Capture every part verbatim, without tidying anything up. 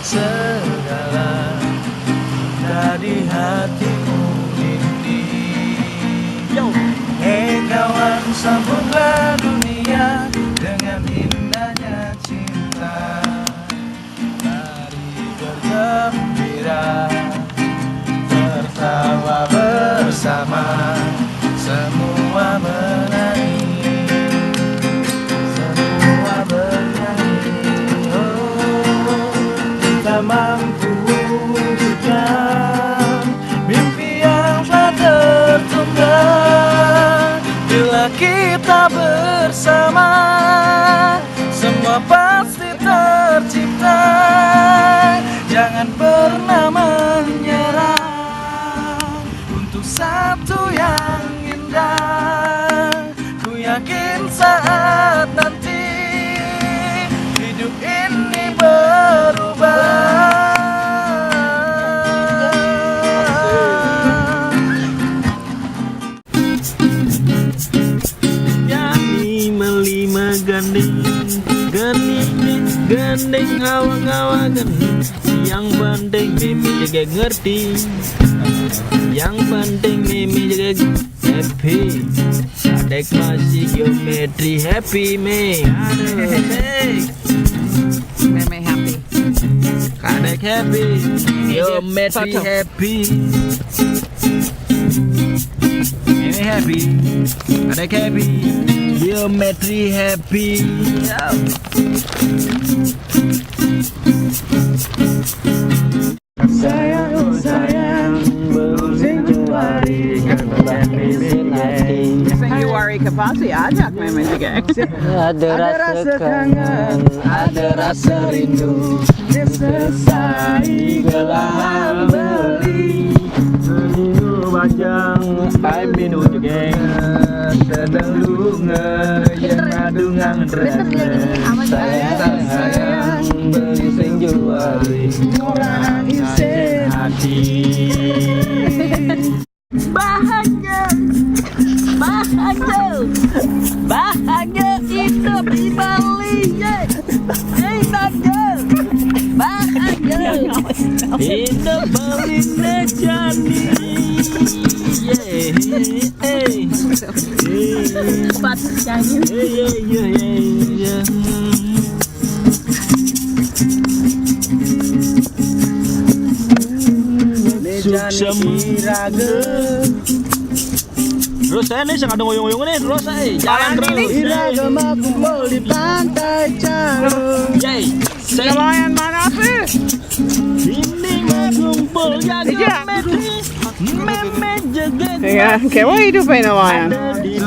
Segala kita di hatimu ini. Yo. Hei kawan, sambutlah dunia dengan indahnya cinta. Mari bergembira, tertawa bersama, semua menyanyi, semua bernyanyi. Oh, kita mampu wujudkan mimpi yang telah tertunda. Bila kita bersama, semua pasti tercipta. Jangan pernah menyerah untuk satu yang indah. Ku yakin saat nanti hidup ini berubah. Jadi melima gandeng, gandeng, gandeng, hawa-hawa gandeng. Yang penting mémé juga ngerti. Yang penting mémé juga happy. Kadék masih geometri happy, mé. Aduh, hey. Mémé happy. Kadék happy. Geometri happy. Mémé happy. Kadék happy. Geometri happy. Sayang, oh sayang, belum sing juari, kan bulan ini. Sing juari kapal sih ajak mémé juga. Ada rasa kangen, ada rasa rindu. Selesai gelang beli. Rindu bajang, I mean juga. Sedang lunga, yang adungang. Sayang, sayang, beli sing juari. Orang isi hati. Bahagia, bahagia, bahagia hidup di Bali, ye. Ye, bahagia, bahagia. Hidup Bali nejani. Ye, hey, hey. Cepat nyanyi. Ye, ye, ye, ye, ye. Suksma. Terus saya nih, sing ada ngoyong-ngoyong nih, terus saya jalan terus. Iraga makumpul di Pantai Calo. Yay. Nelayan mana sih? Ini makumpul ya, iya. Mémé juga. Yeah, okay, what are you doing, nelayan? Ada di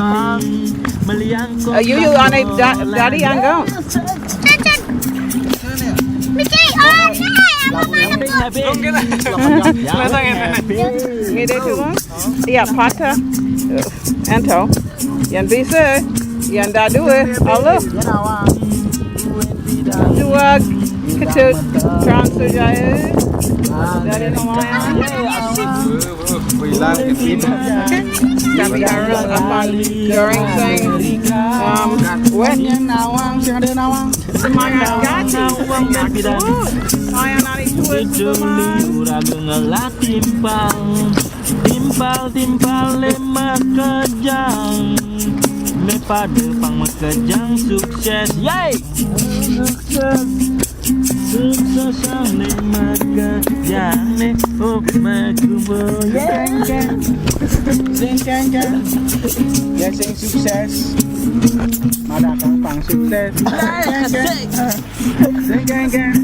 meliang. Are you, you on a da-, daddy angle? Mickey, oh, no, I want to go. Oke lah. Kelihatan ya, Nenek? Ini dia cuma. Iya, patah. Anto. Yang bisa. Yang dah dua. Allah. Dua. Kecil. Transfer jaya. Dari nomor. Kami harus apa? Goreng sayang. Um, wet. Nawang, sing ada nawang. Semangat gaji. Nawang dan bidan. Sayang nari kuat. Ujung liur aku ngelah timpal. Timpal, timpal, lé makejang. Lé pada pang makejang sukses. Yay! Sukses. Sukses sang lé makejang né. Up makubo. Yay! Sing keng keng. Ya sing sukses. Madakang pang sukses. Sing keng keng. Sing keng keng.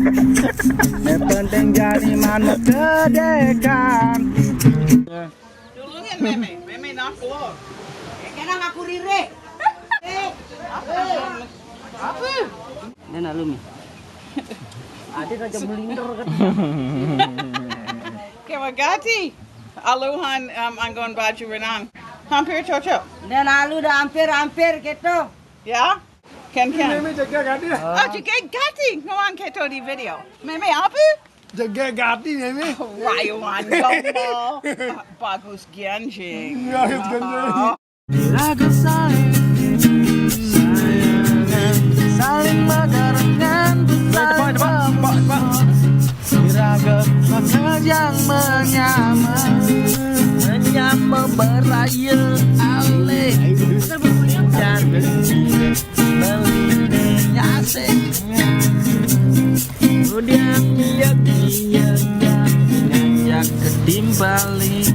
Yang penting jadi manuk kedekan. Duluin mémé, mémé nak keluar. Jangan aku rire. Eh, apa? Apa? Ini nak lumi. Ada aja melintir kan. Kewagati. Aluhan, um, anggon baju renang. Hampir cocok. Dan alu dah hampir-hampir gitu. Ya? Ken, ken. Mémé jaga gati. Oh, jaga gati. Ngawang keto di video. Mémé apa? Jaga gati, mémé. Rayuan gombal. Bagus genjing. Bagus genjing. Lagu saling sayangan, saling barengan. Cepat, cepat, cepat, cepat. Beraya alih dan beli asik. Kemudian dia dia ngajak ketimbali